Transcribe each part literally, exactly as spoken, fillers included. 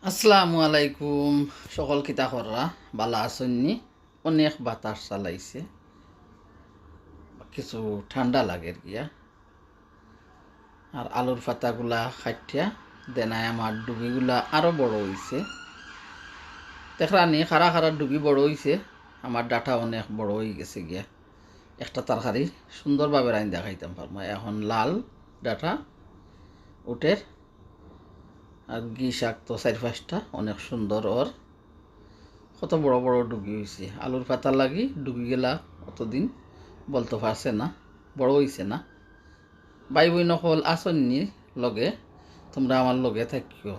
আসসালামু আলাইকুম। সকল কিতা কররা? বালা আছইন নি? অনেক বাতাস চালাইছে, কিছু ঠান্ডা লাগের গিয়া। আর আলুর পাতাগুলা কাটিয়া দেনায় আমার ডুগিগুলা আরো বড় অইছে। দেখরা নি, কারা কারা ডুগি বড় অইছে। আমার ডাটা অনেক বড় অইগেছে গিয়া, একটা তরকারি সুন্দরভাবে রাইন্দা খাইতাম পারমু। এখন লাল ডাটা উঠের, আর গি শাক তো চাইর পাঁচটা, অনেক সুন্দর অর। কত বড় বড় ডুগি অইছে। আলুর পাতার লাগি ডুগিগুলা অতদিন বলতো পারছে না, বড় অইছে না। ভাই বইন অকল আছইন নি লগে, তুমরা আমার লগে থাকিও।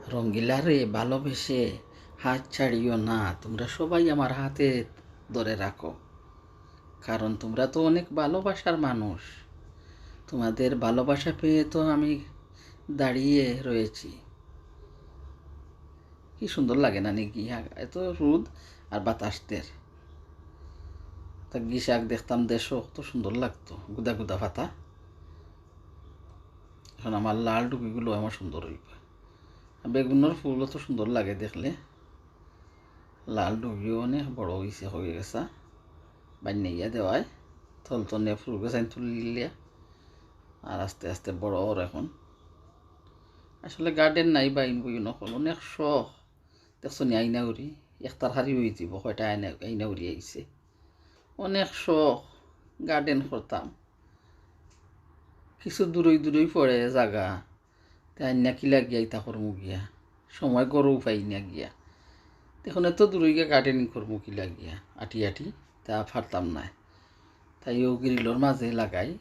রঙ্গিলারে ভালোবেসে হাত ছাড়িও না, তুমরা সবাই আমার হাতে ধরে রাখো, কারণ তুমরা তো অনেক ভালোবাসার মানুষ। তোমাদের ভালোবাসা পেয়ে তো আমি দাঁড়িয়ে রয়েছি। কি সুন্দর লাগে না নি গি শাক? এত রোদ আর বাতাস দের। তা গি শাক দেখতাম দেশো, কত সুন্দর লাগতো, গুদা গুদা পাতা। এখন আমার লাল ডুগিগুলো আমার সুন্দর অইবা। আর বেগুনর ফুলও তো সুন্দর লাগে দেখলে। লাল ডুগিও অনেক বড় অইছে, অইগেছে, বাইন্যাইয়া দেওয়ায় থল থলে ফুল গাছাইন তুলিলিয়া, আর আস্তে আস্তে বড় অর এখন। আসলে গার্ডেন নাই বাইন বইন অকল, অনেক শখ। দেখছো নি আইনা উড়ি, এক তরকারি অইযিবো, কয়টা আইনা, আইনা উড়ি আইছে। অনেক শখ গার্ডেন করতাম, কিছু দূরই দূরই পড়ে জাগা, তে আইনা কিলা গিয়া ইতা করমু গিয়া, সময় গরু পাই না গিয়া। তে এখন এত দূরই গিয়া গার্ডেনিং করমু কিলা গিয়া, আটি আটি, তা পারতাম নায়। তাইও গ্রিলর মাঝে লাগাই।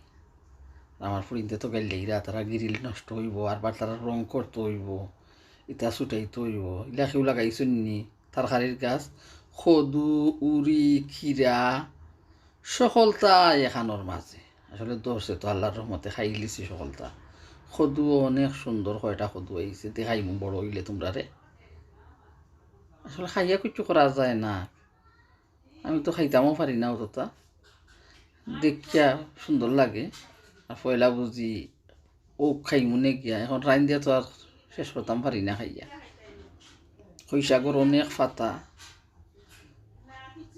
আমার ফুড়িন্তে তো গাইল্লাইরা, তারা গ্রিল নষ্ট অইবো, আর বার তারা রং করতো অইবো, ইতা ছুটাইতো অইবো। ইলা কেউ লাগাইছইন নি? তরকারির গাছ, কদু, উরি, খিরা, সকলতা এখানোর মাঝে। আসলে ধরছে তো আল্লাহর রহমতে, খাইলিছি সকলতা। কদুও অনেক সুন্দর, কয়টা কদু আইছে, দেখাইমু বড় অইলে তুমরারে। আসলে খাইয়া কিচ্ছু করা যায় না, আমি তো খাইতামও পারি না অতটা। দেখিয়া সুন্দর লাগে, আর পয়লা বুঝি ও খাইমু নে গিয়া, এখন রাইন্দিয়া তো আর শেষ করতাম পারি না খাইয়া। কইশাকর অনেক পাতা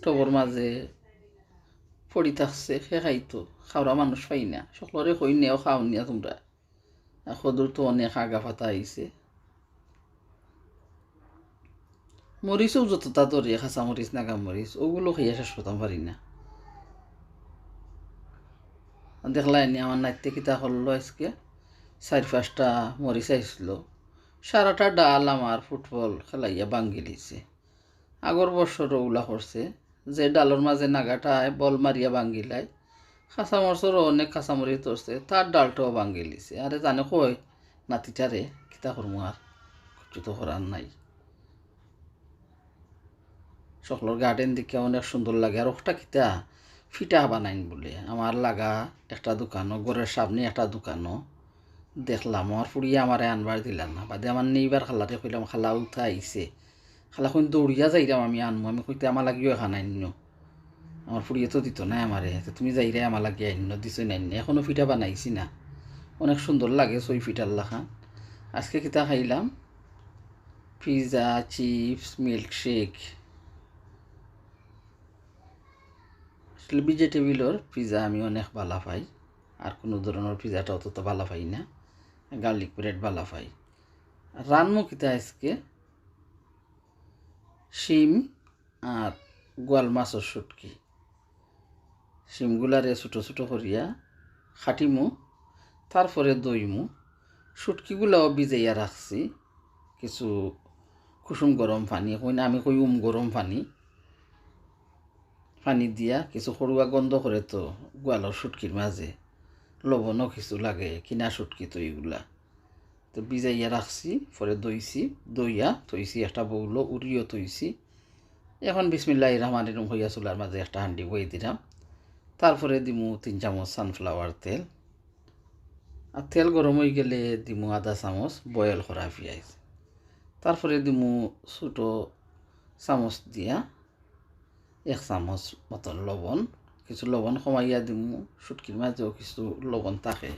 টবর মাঝে পড়ি থাকছে, কে খাইতো, খাওরা মানুষ পাই না। সকলরে কই নেও, খাও নিয়া তুমরা। আর কদুর তো অনেক আগা পাতা আইছে। মরিচও যতটা ধরে, কাঁচা মরিচ, নাগা মরিচ, ওগুলো খাইয়া শেষ করতাম পারি না। দেখলায় নি আমার নাতিয়ে কিতা করলো আজকে, চাইর পাঁচটা মরিচ আইছিল, সারাটা ডাল আমার ফুটবল খেলাইয়া ভাঙ্গিলিছে। আগর বছরও ওলা করছে, যে ডালর মাঝে নাগাটায় বল মারিয়া ভাঙ্গিলায়, কাঁচা মরিচরও অনেক কাঁচা মরিচ ধরছে, তার ডালটাও ভাঙ্গিলিছে। আরে জানে কই নাতিটারে, কিতা করমু আর, কিচ্ছু তো করার নাই। সকলর গার্ডেন দেখিয়া অনেক সুন্দর লাগে। আর ওটা কিতা ফিটা বানাইন বলে, আমার লাগা একটা দোকানো, ঘরর সামনে একটা দোকানো দেখলাম, আমার ফুড়িয়ে আমারে আনবার দিলা না। বাদে আমার নেইবার খালারে কইলাম, "খালা, উতা আইছে।" খালা কইন, "দৌড়িয়া যাইরাম আমি আনমু।" আমি কইতে, "আমার লাগিও এখান আইন্নো।" আমার ফুড়িয়ে তো দিত না আমারে, "তে তুমি যাইরায় আমার লাগি আইন্নো, দিছইন আইন্নো।" এখনো ফিটা বানাইছি না, অনেক সুন্দর লাগে সই ফিটার লাখান। আজকে কিতা খাইলাম, পিৎজা, চিপস, মিল্কশেক। আসলে ভেজিটেবলর পিৎজা আমি অনেক বালা পাই, আর কুনু ধরনর পিৎজাটা অতটা বালা পাই না। গার্লিক ব্রেড বালা পাই। রানমু কিতা আজকে, শিম আর গোয়াল মাছর শুটকি। শিমগুলারে ছোটো ছোটো করিয়া কাটিমু, তারপরে ধইমু। শুটকিগুলাও ভিজাইয়া রাখছি কিছু কুসুম গরম পানি, কই না, আমি কই উম গরম পানি, পানি দিয়া কিছু করুয়া গন্ধ করে তো গোয়ালর শুটকির মাঝে। লবণও কিছু লাগে, কিনা শুটকি তো ইগুলা। তো ভিজাইয়া রাখছি, পরে ধইছি, ধইয়া থইছি একটা বাউলো, উরিও থইছি। এখন বিসমিল্লাহির রহমানির রহিম কইয়া চুলার মাঝে একটা হান্ডি বই দিলাম। তারপরে দিমু তিন চামচ সানফ্লাওয়ার তেল, আর তেল গরম অইগেলে দিমু আধা চামচ বয়েল করা পিয়াইজ। তারপরে দিমু ছোটো চামচ দিয়া এক চামচ মতন লবণ, কিছু লবণ কমাইয়া দিমু, শুটকির মাঝেও কিছু লবণ থাকে।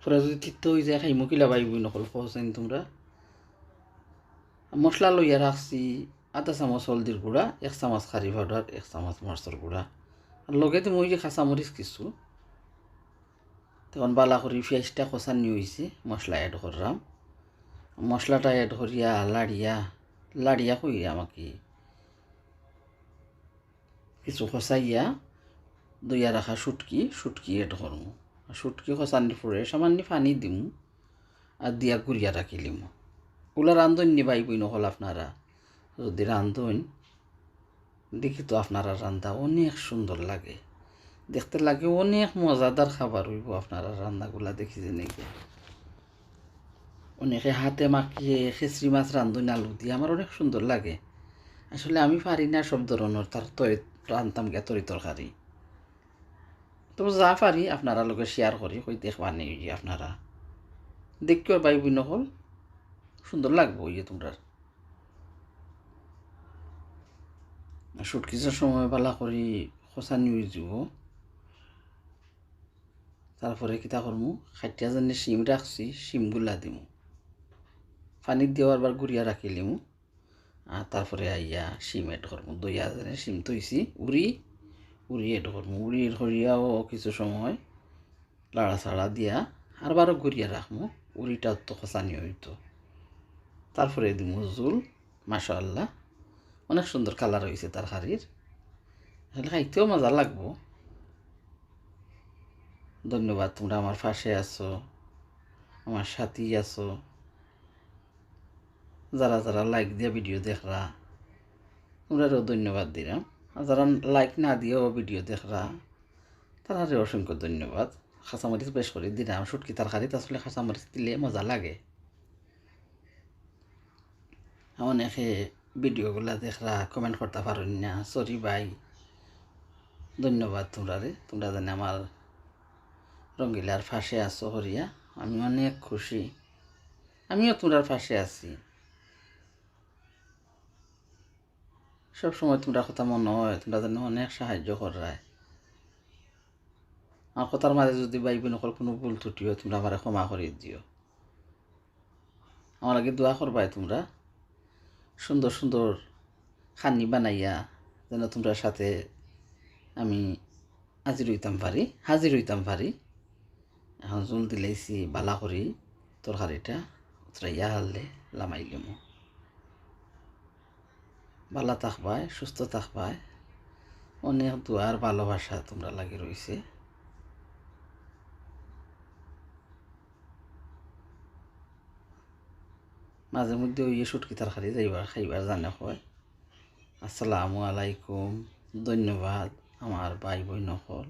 পরে যদি তিতো অইযায়, খাইমু কিলা ভাই বইন অকল, কওছাইন তুমরা। মশলা লইয়া রাখছি আধা চামচ হলদির গুঁড়া, এক চামচ কারি পাউডার, এক চামচ মরচর গুঁড়া, আর লগে দিমু ওই যে কাঁচামরিচ কিছু। তখন বালা করি পিয়াজটা কষানি অইছে, মশলা অ্যাড করলাম। মশলাটা অ্যাড করিয়া লাড়িয়া, লাড়িয়া কইরাম আর কি, কিছু কষাইয়া ধইয়া রাখা শুটকি, শুটকি অ্যাড করমু। আর শুটকি কষানির পরে সামান্য পানি দিমু, আর দিয়া গুড়িয়া রাখিলিমু। ওলা রান্ধইন নি ভাই বইন অকল আপনারা? যদি রান্ধইন, দেখি তো আপনারার রান্ধা অনেক সুন্দর লাগে, দেখতে লাগে অনেক মজাদার খাবার অইবো আপনারার রান্ধাগুলা দেখি যে নাকি। অনেকে হাতে মাখিয়ে খেসরি মাছ রান্ধইন আলু দিয়া, আমার অনেক সুন্দর লাগে। আসলে আমি পারি না সব ধরনর, তার তরি রান্ধতাম গিয়া তরি তরকারি। তবে যা পারি আপনারার লগে শেয়ার করি, কই দেখবা নি ওই যে আপনারা। দেখিও ভাই বইন অকল, সুন্দর লাগবো ওই যে তোমরার। আর শুটকির সময় বালা করি কষানি অই যিবো। তারপরে কিতা করমু, কাটিয়া যেনে শিম রাখছি, শিমগুলা দিমু। পানি দিয়া আরবার গুড়িয়া রাখিলিমু। আর তারপরে আইয়া শিম অ্যাড করমু। ধইয়া যেনে শিম থইছি, উরি, উরি অ্যাড করমু। উরি অ্যাড করিয়াও কিছু সময় লাড়াচাড়া দিয়া আরবারও গুড়িয়া রাখমু। উরিটা তো কষানি অইতো। তারপরে দিমু ঝুল। মাশাআল্লাহ, অনেক সুন্দর কালার অইছে তরকারির। আসলে খাইতেও মজা লাগবো। ধন্যবাদ, তোমরা আমার পাশে আছো, আমার সাথেই আছো। যারা যারা লাইক দিয়া ভিডিও দেখরা, তোমরারেও ধন্যবাদ দিলাম। আর যারা লাইক না দিয়াও ভিডিও দেখরা, তারারে অসংখ্য ধন্যবাদ। কাঁচামরিচ বেশ করি দিলাম, শুটকি তরকারিত আসলে কাঁচামরিচ দিলে মজা লাগে। অনেকে ভিডিওগুলা দেখরা, কমেন্ট করতা পারইন না, সরি ভাই। ধন্যবাদ তোমরারে, তোমরা যেনে আমার রঙ্গিলার পাশে আছো করিয়া, আমি অনেক খুশি। আমিও তোমরার পাশে আছি। সব সময় তোমরার কথা মনো অয়, তোমরা যেনে অনেক সাহায্য কররায়। আমার কথার মাঝে যদি ভাই বইন অকল কুনু ভুল ত্রুটি অয়, তোমরা আমারে ক্ষমা করি দিও। আমার লাগি দোয়া করবায় তোমরা। সুন্দর সুন্দর খানি বানাইয়া যেন তোমরার সাথে আমি হাজির অইতাম পারি, হাজির অইতাম পারি। এখন ঝুল দিলাইছি বালা করি তরকারিটা, উতরাইয়া হারলে লামাইলিমু। বালা থাকবায়, সুস্থ থাকবায়। অনেক দোয়ার ভালোবাসা তোমরার লাগি রইছে। মাঝে মধ্যে ওই শুটকি তরকারি যাইবার খাইবার জানে হয়। আসসালামু আলাইকুম, ধন্যবাদ আমার ভাই বইন অকল।